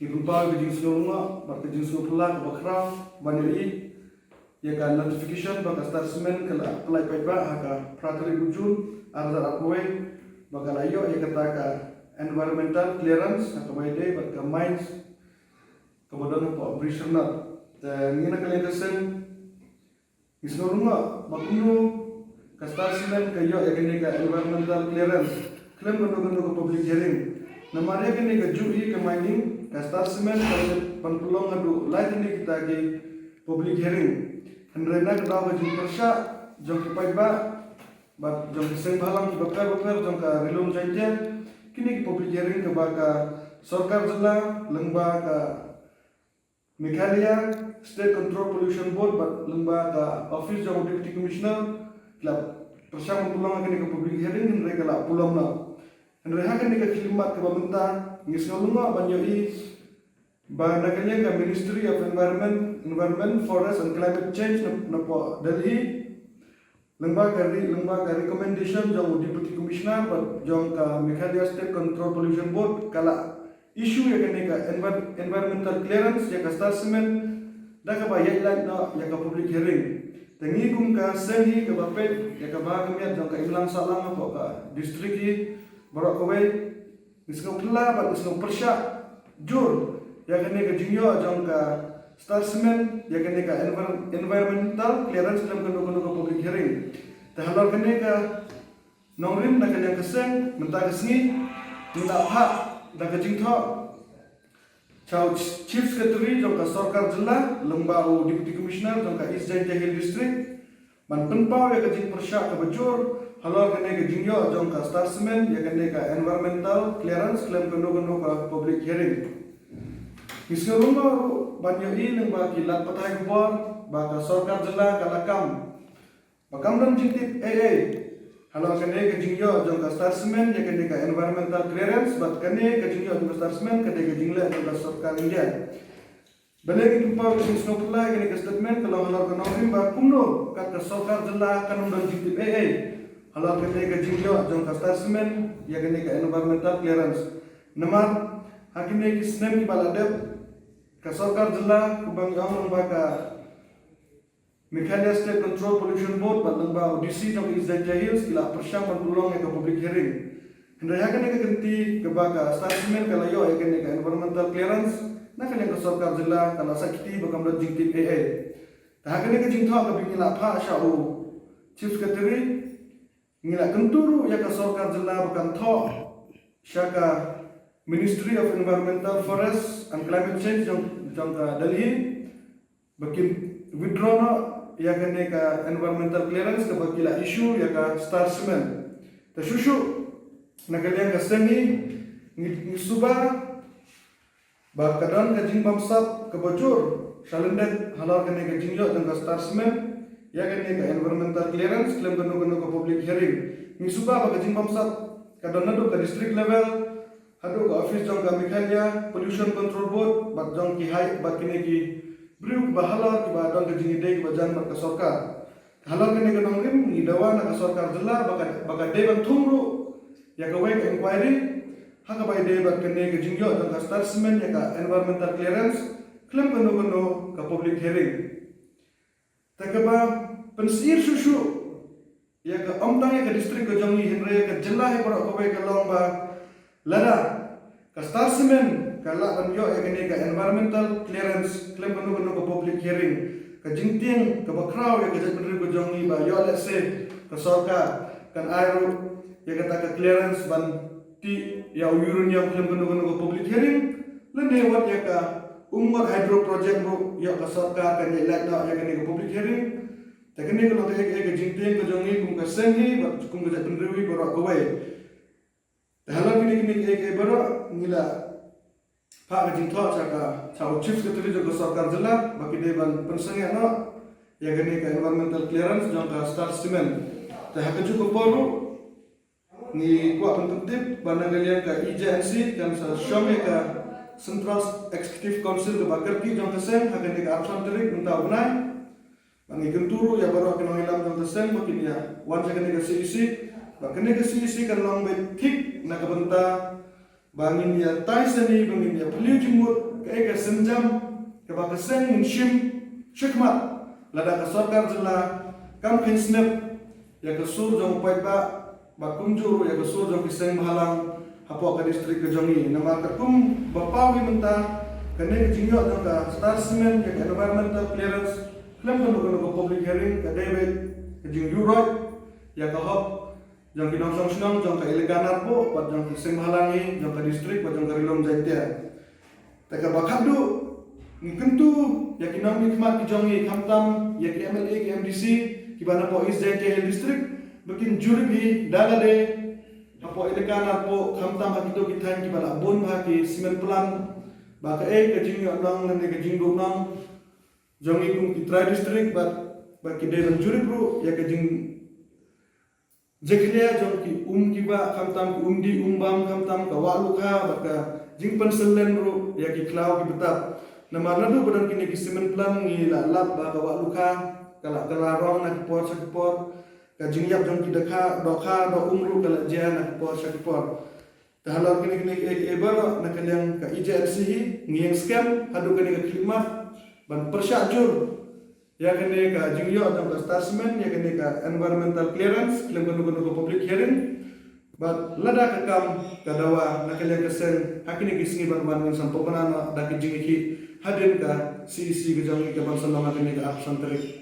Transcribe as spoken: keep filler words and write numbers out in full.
Ngi pynpaw ka jingsngewlyngngoh bad ka jingsngewphylla kaba khraw ban ïohi ïa ka notification ba ka Star Cement ka la pynlait paidbah ha ka phra tarik u Jun ar hajar arphew wei ba ka la ïoh ïa kata ka environmental clearance ha kaba ïadei bad ka mines kaba don hapoh Bri Shyrnot. Te ngi na ka liang ka seng ngi sngewlyngngoh ba kumno ka Star Cement ka ïoh ïa kane ka environmental clearance khlem kano kano ka public hearing. Namar ïa kane ka juh hi ka mining, ka Star Cement ka la dep ban pynlong haduh lai tylli kita ki public hearing. Hynrei na ka daw ka jingpyrshah jong ki paidbah bad jong ki seng bhalang kiba pher bapher jong ka Ri Lum Jaiñtia, kine ki public hearing kaba ka sorkar jylla lyngba ka Meghalaya State Control Pollution Board bad lyngba ka office jong u Deputy Commissioner ki la pyrshang ban pynlong ha kane ka public hearing, hynrei ka la pynlong noh. Hynrei ha kane ka khyllipmat kaba mynta ngi sngewlyngngoh ban ïohi ba na ka liang ka Ministry of Environment, Environment, Forest and Climate Change na, napoh Delhi, lyngba ka ri, lyngba ka recommendation jong u Deputy Commissioner bad jong ka Meghalaya State Control Pollution Board, ka la issue ïa kane ka envir-, environmental clearance ïa ka Star Cement da kaba ïaid lait noh ïa ka public hearing. Te ngi kum ka seng hi kaba peit ïa ka bha ka miat jong ka imlang sahlang hapoh ka district hi baroh kawei, ngi sngewphylla bad ngi sngewpyrshah jur ïa kane ka jingïoh jong ka Star Cement ïa kane ka envir-, environmental clearance khlem kano kano ka public hearing. Te halor kane ka nongrim na ka liang ka seng mynta ka sngi ngi la phah da ka jingthoh sha u Chief Secretary jong ka sorkar jylla lyngba u Deputy Commissioner jong ka East Jaintia Hills District ban pynpaw ïa ka jingpyrshah kaba jur halor kane ka jingïoh jong ka Star Cement ïa kane ka environmental clearance khlem kano kano ka public hearing. Ngi sngewlyngngoh ruh ban ïohi lyngba ki lad pathai khubor ba ka sorkar jylla ka la kam ba kam don jingtip ei ei halor kane ka jingïoh jong ka Star Cement ïa kane ka environmental clearance bad kane ka jingïoh jong ka Star Cement ka dei ka jingleh jong ka sorkar India. Balei ngi pynpaw ka jingsngewphylla ïa kane ka statement ka long halor ka nongrim ba kumno kat ka sorkar jylla kan ym don jingtip ei ei halor kane ka jingïoh jong ka Star Cement ïa kane ka environmental clearance. Namar ha kine ki snem kiba la dep ka sorkar jylla kumba ngi ong lyngba ka Meghalaya State Control Pollution Board bad lyngba u D C jong ka East Jaintia Hills ki la pyrshang ban pynlong ïa ka public hearing. Hynrei ha kane ka kynti kaba ka Star Cement ka la ïoh ïa kane ka environmental clearance na ka liang ka sorkar jylla ka la sah kti ba kam don jingtip ei ei. Te ha kane ka jingthoh kaba ngi la phah sha u Chief Secretary ngi la kyntu ruh ïa ka sorkar jylla ba kan thoh sha ka Ministry of Environmental, Forest and Climate Change jong, jong ka Delhi ba kin withdraw noh ïa kane ka environmental clearance kaba ki la issue ïa ka Star Cement. Te shuh shuh na ka liang ka seng hi ngi, ngi suba ba ka don ka jingbamsap kaba jur sha lyndet halor kane ka jingïoh jong ka Star Cement ïa kane ka environmental clearance khlem kano kano ka public hearing. Ngi suba ba ka jingbamsap ka don naduh ka district level haduh ka office jong ka Meghalaya Pollution Control Board bad jong ki hai bad kine ki briew kiba halor kiba don ka jingïadei kiba jan bad ka sorkar. Halor kane ka nongrim ngi dawa na ka sorkar jylla ba ka, ba ka dei ban thung ruh ïa kawei ka inquiry ha kaba ïadei bad kane ka jingïoh jong ka Star Cement ïa ka environmental clearance khlem kano kano ka public hearing. Te kaba pynsyier shuh shuh ïa ka, ym tang ïa ka district ka jong ngi hynrei ïa ka jylla hi baroh kawei ka long ba lada ka Star Cement ka lah ban ïoh ïa kane ka environmental clearance khlem kano kano ka public hearing, ka jingtieng kaba khraw ïa ka jaitbynriew ka jong ngi ba ïoh lehse ka sorkar kan ai ruh ïa kata ka clearance ban tih ïa u uranium khlem kano kano ka public hearing, lane wat ïa ka Umngot hydro project ruh ïoh ka sorkar kan ïaid lait noh ïa kane ka public hearing. Te kane ka long kaei kaei ka jingtieng ka jong ngi kum ka seng hi bad kum ka jaitbynriew hi baroh kawei. Te halor kine kine kiei kiei baroh ngi la phah ka jingthoh sha ka, sha u Chief Secretary jong ka sorkar jylla ba ki dei ban pynsangeh noh ïa kane ka environmental clearance jong ka Star Cement. Te ha kajuh ka por ruh ngi kwah ban pyntip ba na ka liang ka E J N C kan sa shong ïa ka Central Executive Council kaba kyrkieh jong ka seng ha kane ka arphew san tarik mynta u bnai. Ba ngi kyntu ruh ïa baroh ki nongïalam jong ka seng ba kin ïa wan sha kane ka C E C, ba kane ka C E C kan long beit thik na ka bynta ba ngin ïa tai sani, ba ngin ïa phylliew jingmut kaei ka sienjam kaba ka seng ngin shim shakhmat, lada ka sorkar jylla kam kheiñ snep ïa ka sur jong u paidbah, bad kumjuh ruh ïa ka sur jong ki seng bhalang hapoh ka district ka jong ngi. Namar katkum ba paw hi mynta, kane ka jingïoh jong ka Star Cement ïa ka environmental clearance khlem kano kano ka public hearing ka dei beit ka jingïuhroit ïa ka hok jong ki nongshong shnong jong ka Elaka Narpuh bad jong ki seng bhalang hi jong ka district bad jong ka Ri Lum Jaiñtia. Te kaba khatduh, ngi kyntu ïa ki nongmihkhmat ki jong ngi, khamtam ïa ki M L A, ki M D C kiba na hapoh East Jaintia Hills District ba kin jurip hi da lade hapoh Elaka Narpuh, khamtam ha kito ki thaiñ kiba la bun bha ki cement plant, ba kaei ka jingïoh nong lane ka jingduh nong jong ngi kum ki trai district, bad ba ki dei ban jurip ruh ïa ka jing jakhlia jong ki um ki bah, khamtam ki um dih um bam, khamtam ka wah lukha bad ka jingpynsyllem ruh ïa ki khlaw ki btap. Namar naduh ba don kine ki cement plant ngi la lap ba ka wah lukha ka la, ka la rong na ki por sha ki por, ka jingïap jong ki dohkha, dohkha doh um ruh ka la jia na ki por sha ki por. Te halor kine, kine, eh, eh, baroh na ka liang ka E J N C hi, ngi ïeng skhem haduh kane ka khyllipmat ban pyrshah jur ïa kane ka jingïoh jong ka Star Cement ïa kane ka environmental clearance khlem kano kano ka public hearing. Bad lada ka kam ka dawa na ka liang ka seng, ha kine ki sngi ban wan ngin sa pynbna noh da ka jingïakhih hadien ka C E C ka jong ngi kaban sa long ha kane ka arphew san tarik.